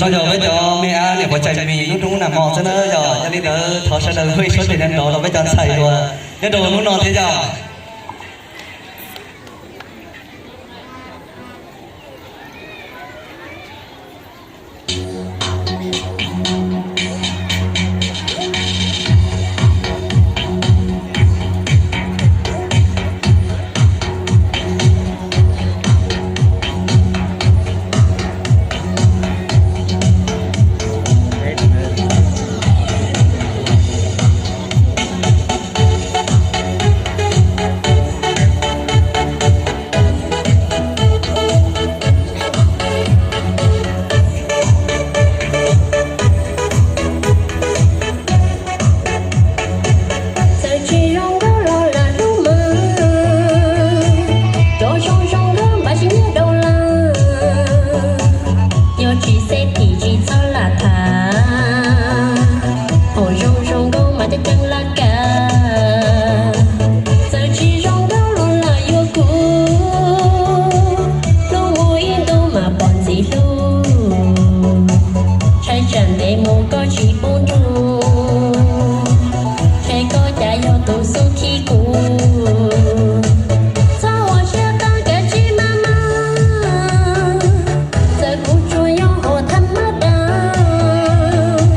Yog peb cov me ab niam pov tseem mis hnub roob nag hmo xwb na yog, yog li ntawd thov sawv daws hu ib suab tes nrov rau peb cov ntxhais hluas nyob rau hnub no thiab yog. Txawm tsis zoo nkauj los lam hlub mas, cov zoo zoo nkauj mas tsis nyiam dau lawm. Yog tsis xeb tim tsis txhob lam tham, hom zoo zoo nkauj mas cov ceev laj kawg. Txawm tsis zoo nkauj los lam yuav kuv, hlub mus ib ntus mas pom ntxim hlub. Ntshai tsam ntev mus koj tsis pub nrug, ntshe koj cas yog tus xub khib kuv. Txhob ua siab qas kav tsij maj mam, txawm kuv tsuas yog hom thab mab das,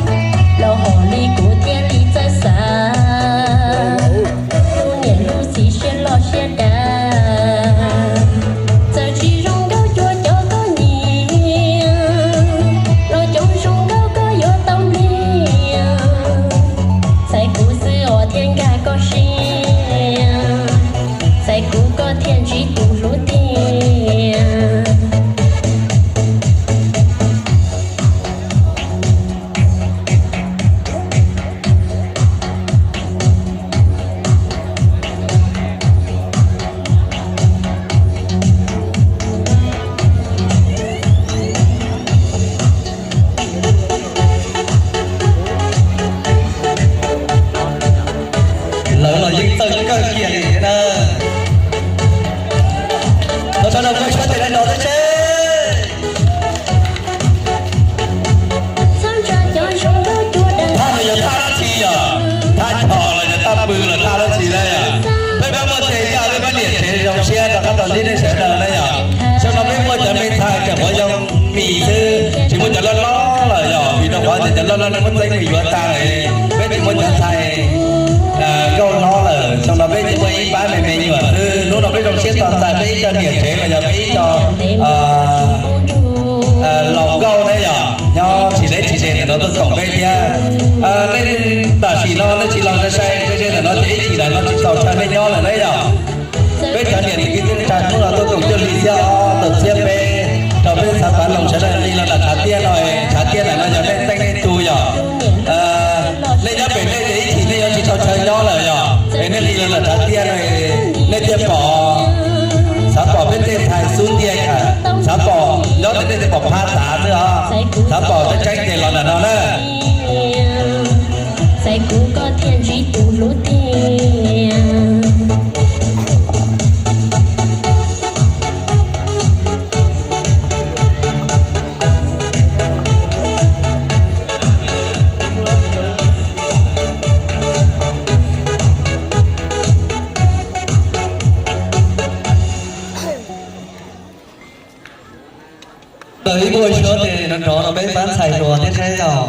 los hom li kuv thiaj li txawj xav. Hlub niam hlub txiv siab loj siab dav, txawm tsis zoo nkauj cuag cov koj nyiam, los cov zoo nkauj koj yuav tau npliag. Txhais kuv xwb os thiaj nkag koj siab, txhais kuv koj thiaj ntsib tus hlub tiag. Lawv los yeej txawj kawg kiag li thiab na. Los sawv daws hu suab tes nrov rau seb. Thaj no yog thaj dab tsi yom? Thaj chom los yog thaj pw los thaj dab tsi na yom? Peb pab muaj tes yog peb pab niam tsev zoo siab rov qab tau ntsib nej sawv daws na yom. Xyoo no peb muaj cov me ntxhais tseem qhuav yog mis xwb, tsis muaj cov loj loj lawm yom, vim rau qhov tias cov loj loj nej muab txeeb mus yuav tag lawm, peb tsis muaj cov ntxhais nkauj hlob lawm. Xyoo no peb tsis muaj, ib pab me me nyuam xwb. Hnub no peb zoo siab tos ntxais peb ib co niam tsev los yog peb ib co laus nkauj na yom, nyob tsis deb tsis ze ntawm no tuaj koom peb thiab. Nej tam sim no nej tsis los sai sai ze ze ntawm no ces ib chim ntawm no tsis txaus chaw nej nyob lawm na yom. Peb cov niam txiv kwv tij neej tsa hnub no tuaj koom cuaj hli xiab ob tawm txhiab peb rau peb xav pav loos sawv daws li los nram tshav tiaj no, tshav tiaj ntawm no yog nej teej nej tu yom. Nej nyob pem nej ces ib chim nej yuav tsis tau chaw nyob lawm yom, es nej li los nram tshav tiaj no nej thiaj pom, xav pom peb tej ntxhais xub ntiag, xav pom nyob ntawm nej thiaj pom phab tav xwb os, xav pom tseeb tseeb ces los ntawm no na. Txais kuv koj thiaj ntsib tus hlub tiag. Tau ib muaj suab tes nrov nrov rau peb pab ntxhais hluas thiab saib yog.